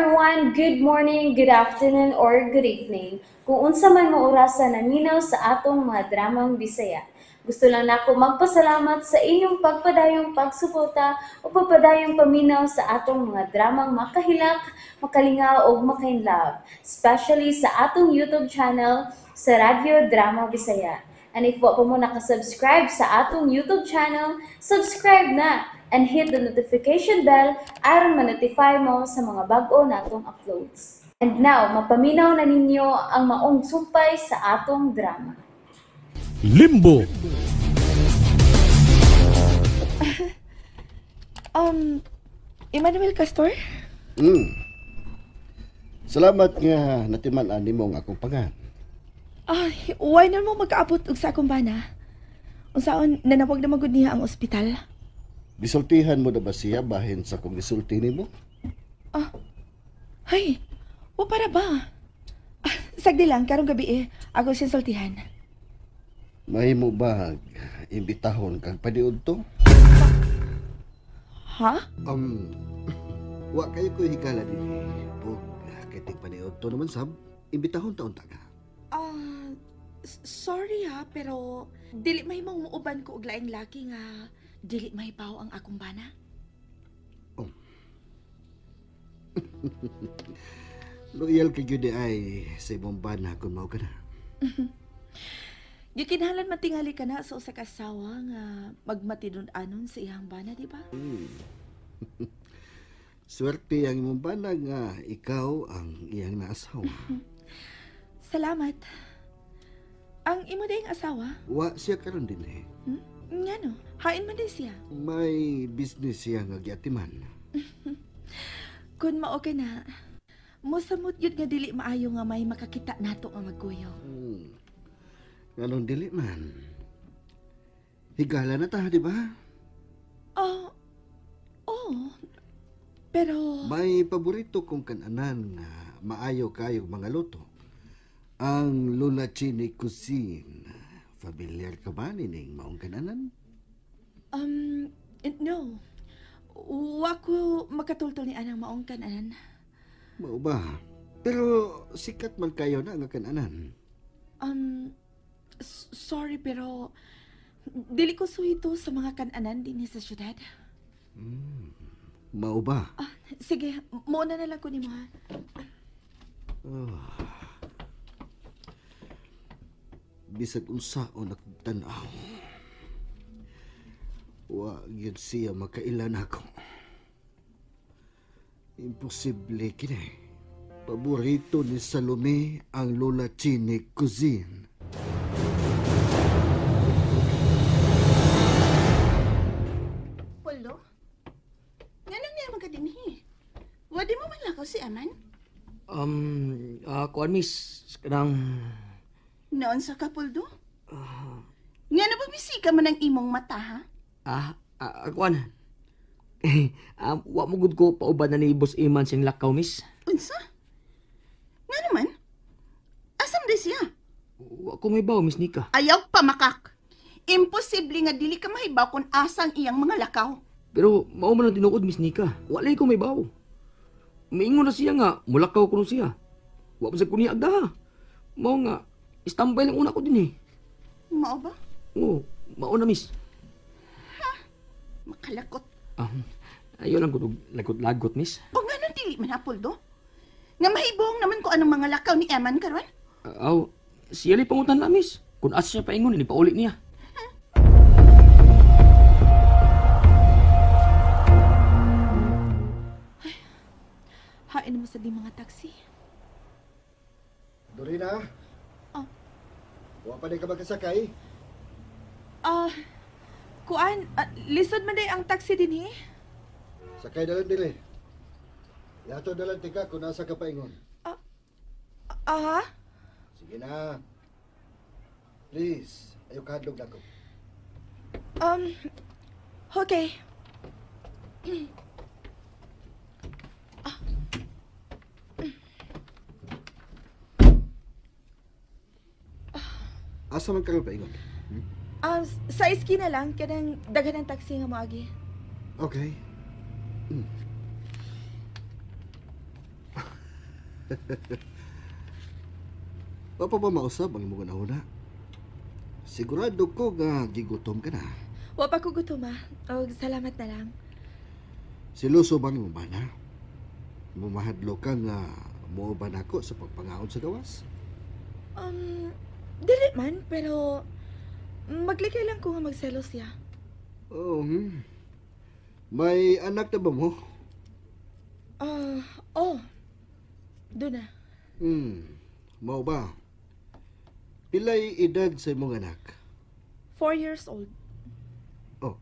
Everyone! Good morning, good afternoon, or good evening. Kung unsa man mo orasa naminaw sa atong mga dramang Bisaya. Gusto lang nako magpasalamat sa inyong pagpadayong pagsuporta o pagpadayong paminaw sa atong mga dramang makahilak, makalingaw o makainlove, especially sa atong YouTube channel sa Radyo Drama Bisaya. And if wa pa mo nakasubscribe sa atong YouTube channel, subscribe na and hit the notification bell aron ma-notify mo sa mga bag-o natong uploads. And now, mapaminaw na ninyo ang maong sumpay sa atong drama. Limbo. Emmanuel Castor? Salamat nga natiman-an nimo ang akong pangan. Ay, why na mo magkaabot og sa akong bana? Unsaon nanawag na magud niya ang ospital? Gisultihan mo na ba siya bahin sa kung gisulti nimo? Ah. Hay, o para ba? Ah, sagdi lang karong gabi eh, ako siya sultihan. Mahimo ba imbitahon kag paniud to? Ha? Wa kayo ko higala dinhi. Ug kay tig paniud to naman sab, imbitahon taon ta ka. Sorry ha, pero dili mahimong muuban ko og laing laki nga dili mahibaw ang akong bana. Oh. Loyal ka gyud ay sa imong bana kung mao ka na. Gikinahanglan matingali ka na sa usa ka asawa nga magmatidun-anon sa iyang bana, di ba? Swerte ang imong bana nga ikaw ang iyang naasawa. Salamat. Ang imo dayng asawa? Wa siya karon din eh. Ngano? Hain man day siya. May business siya nga giatiman. Kun mao ka na, mosamot yun nga dili maayo nga may makakita nato nga magkuyog. Nganong dili man? Higala na ta, di ba? Oh, oh. Pero may paborito kong kananan nga maayo kayo mga luto. Ang Lola Chini Cuisine. Familiar ka ba nining maong kananan? No. Wa ko makatultol ni anang maong kananan. Mao ba? Pero sikat man kayo na nga kananan. Sorry pero dili ko suhito sa mga kananan dinhi sa syudad. Mao ba? Ah, sige, muna na lang ko nimo ha. Oh. Bisag unsaon akong tan-aw, wa gyud siya makailan ako. Imposible kini. Paborito ni Salome ang Lola Chini Cuisine. Polo? Nganong niya magkadinhi? Wadi mo man lakaw si Aman? Kuan miss, kanang Noon sa Kapuldo? Nga na ba bisika man ang imong mata, ha? Kuan. Wa mo gud ko pauban na ni Boss Iman siyang lakaw, miss. Unsa? Nga naman? Asam di siya? Wa ko may baw, Miss Nika. Ayaw pamakak. Imposible nga dili ka mahibaw kung asang iyang mga lakaw. Pero mao man ang tinuod, Miss Nika. Wala ko may baw. Miingon na siya nga, mulakaw ko siya. Wa pa sa ko niya agda. Mao nga, standby lang una ko din eh. Mao ba? Oo, mao na, miss. Ha? Makalakot. Ayaw lang ko lagot-lagot, miss. O nga nung dili man hapol do? Nga mahibong naman ko anong mga lakaw ni Eman karon? Aw, siya li pangutan na, miss. Kung asa siya paingon, ini pauli niya. Ay, hain mo sa di mga taxi. Dorina? Oh. Wa pa di ka magkasakay? Kuan, lisod man day ang taxi din eh. Sakay na lang dili. Yato na lang tika kung nasa ka paingon. Aha? Sige na. Please, ayaw kahadlog na ko. Okay. Asa man karon paingon? Sa iskina lang, kanang daghan ng taxi nga moagi. Okay. Wa pa ba mausab ang imong una? Sigurado ko nga gigutom ka na. Wa pa ko gutom ah. Og salamat na lang. Siluso bang imong bana? Mumahadlo ka nga muuban ako sa pagpangaon sa gawas? Dili man, pero maglikay lang ko nga magselos siya. Oh, May anak na ba mo? Oh. Doon na. Mao ba? Pilay edad sa imong anak? 4 years old. Oh.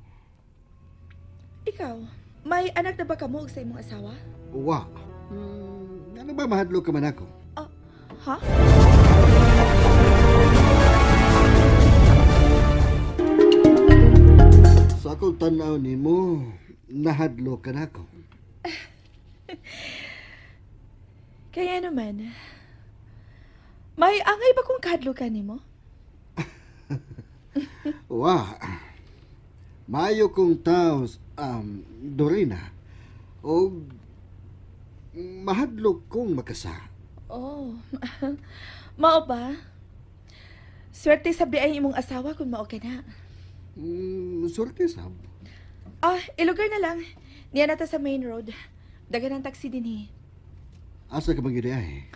Ikaw, may anak na ba kamo og sa imong asawa? Wa. Ano ba mahadlo ka man ako? Ha? Sa akong tan-aw nimo, nahadlo ka nako. Kaya naman, may angay ba kung kahadlo ka nimo? Wa. Maayo kong tao, Dorina. O mahadlok kong makasa. Oh, mao ba? Swerte sa biay imong asawa kung mao ka na. Swerte sab. Ah, ilugar na lang. Niya na ta sa main road. Dagan ang taxi din eh. Asa ka bang gid ay?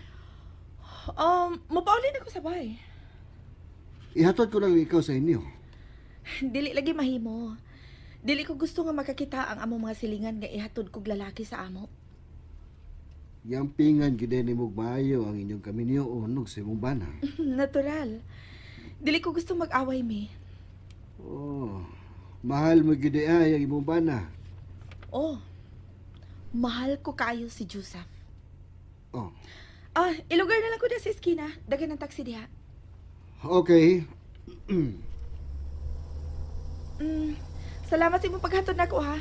Mapaulin ako sa bahay. Ihatod ko lang ikaw sa inyo. Dili lagi mahimo. Dili ko gusto nga makakita ang among mga silingan nga ihatod kog lalaki sa amo. Yampingan gid nimo maayo ang inyong kaminyo og sa imong bana. Natural. Dili ko gusto mag-away mi. Oh, mahal mo gid ay ang imong bana. Oh. Mahal ko kayo si Joseph. Oh. Ah, ilugar na lang ko na sa eskina. Dagan ng taxi diha. Okay. Salamat sa imong paghatod nako ha.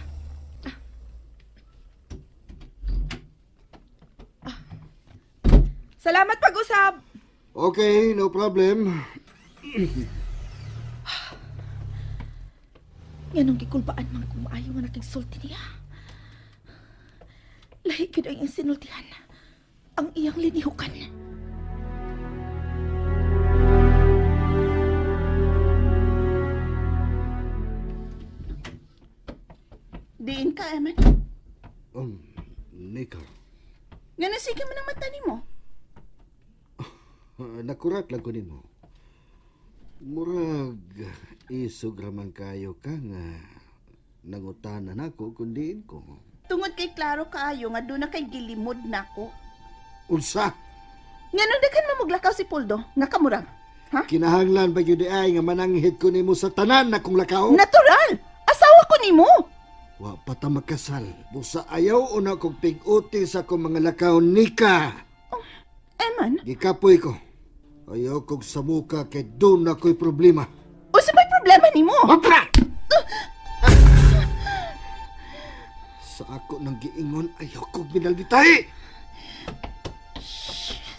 Salamat pag-usab. Okay, no problem. Nganong gikulbaan man kung maayo nga nakigsulti niya. Lahi gyud ang iyang sinultihan. Ang iyang linihukan. Diin ka, Eman. Nika. Nga nasige man ang mata nimo. Nakurat lang ko nimo. Murag isog raman kayo ka nga nangutana nako kun diin ko. Tungod kay klaro kaayo nga doon na kay gilimod nako. Unsa? Nganong daghan mamuglakaw si Poldo nga kamurang? Ha? Kinahanglan ba gyud ay nga mananghid ko nimo sa tanan na kong lakaw? Natural! Asawa ko nimo! Wa pa ta makasal. Busa ayaw una kong pig-uti sa akong mga lakaw nika. Oh, Eman? Gikapoy ko. Ayaw kong samuka kay doon ako'y problema. Unsa may problema nimo? Mapra! Sa ako nang giingon, ayaw kong binalditahi!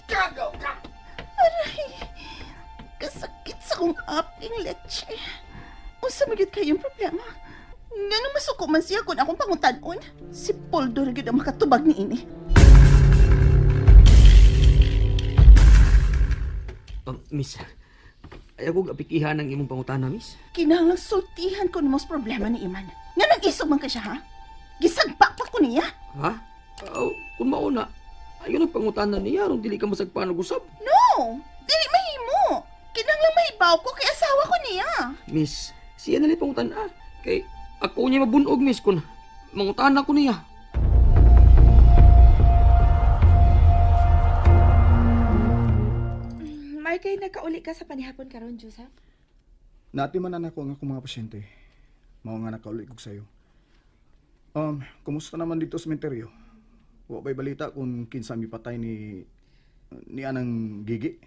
Kagaw ka! Aray! Kasakit sa kong aping leche. Unsa man gyud kayong problema? Ngano masuko man siya kung akong pangutan-on? Si Poldo ra gyud ang makatubag niini. Miss, ayaw kong apikihan ang imong pangutana, miss. Kinahanglang sultihan ko nimo sa problema ni Iman. Nganong isog man ka siya, ha? Gisagpa pa ko niya. Ha? Kung mauna, ayaw ng pangutana niya aron dili ka masagpa og usab. No! Dili mahimo. Kinahanglang mahibaw ko kay asawa ko niya. Miss, siya na lang pangutana. Kay ako niya mabunog, miss, kung mangutana ko niya. May kay nakauli ka sa panihapon karon, Joseph? Naati man na ako ang akong mga pasyente. Mao nga nakauli kog sayo. Kumusta naman dito sa sementeryo? Wa ba'y balita kung kinsa mipatay ni anang Gigi?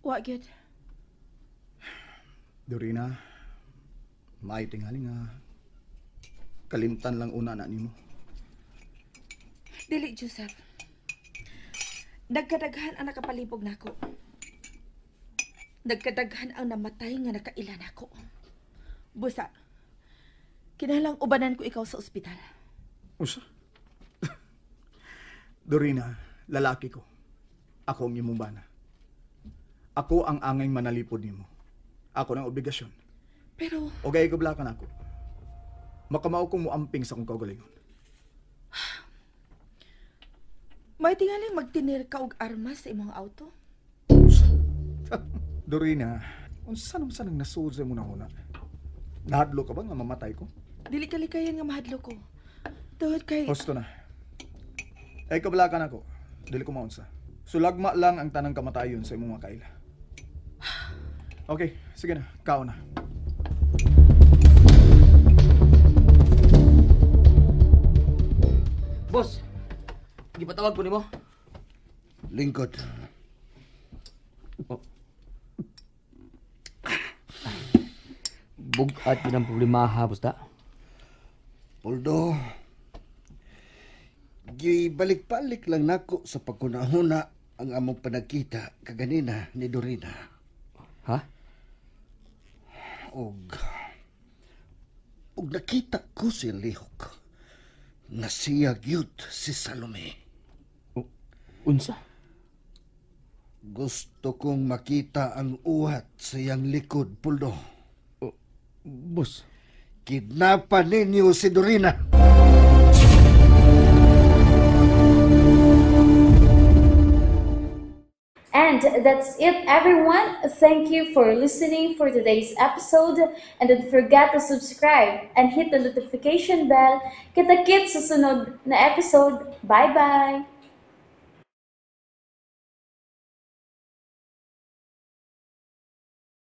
Wa gyud. Dorina, maayo tingali nga kalimtan lang una na nimo. Dili, Joseph. Nagkadaghan ang nakapalibog nako. Nagkadaghan ang namatay nga nakaila nako. Busa, kinahanglang ubanan ko ikaw sa ospital. Usa? Dorina, Lalaki ko. Ako ang imong bana. Ako ang angay manalipod nimo. Ako ng obligasyon. Pero, O gay kablakan ako. Makamao kong muamping sa akong kaugalingon. May tingali magtinir ka og armas sa imong auto? Dorina, unsa naman sa nang nasuod sa imong nahuna? Nahadlo ka ba nga mamatay ko? Dili kalikayan nga mahadlo ko. Tungod kay Husto na. Ay kablakan ako. Dili ko maunsa. Sulagma lang ang tanang kamatayon sa imong mga kaila. Okay, sige na. Kao na. Boss, gipatawag ko nimo. Lingkod. Oh. Bugat yun ang problema ha, basta. Poldo, gibalik-balik lang nako sa pagkunahuna ang among panagkita kaganina ni Dorina. Ha? Og nakita ko si Lihok na siya gyud si Salome. Unsa? Gusto kong makita ang uhat sa iyang likod, Poldo. Boss, Kidnapan ninyo si Dorina. And that's it, everyone. Thank you for listening for today's episode. And don't forget to subscribe and hit the notification bell. Kita-kits sa sunod na episode. Bye-bye!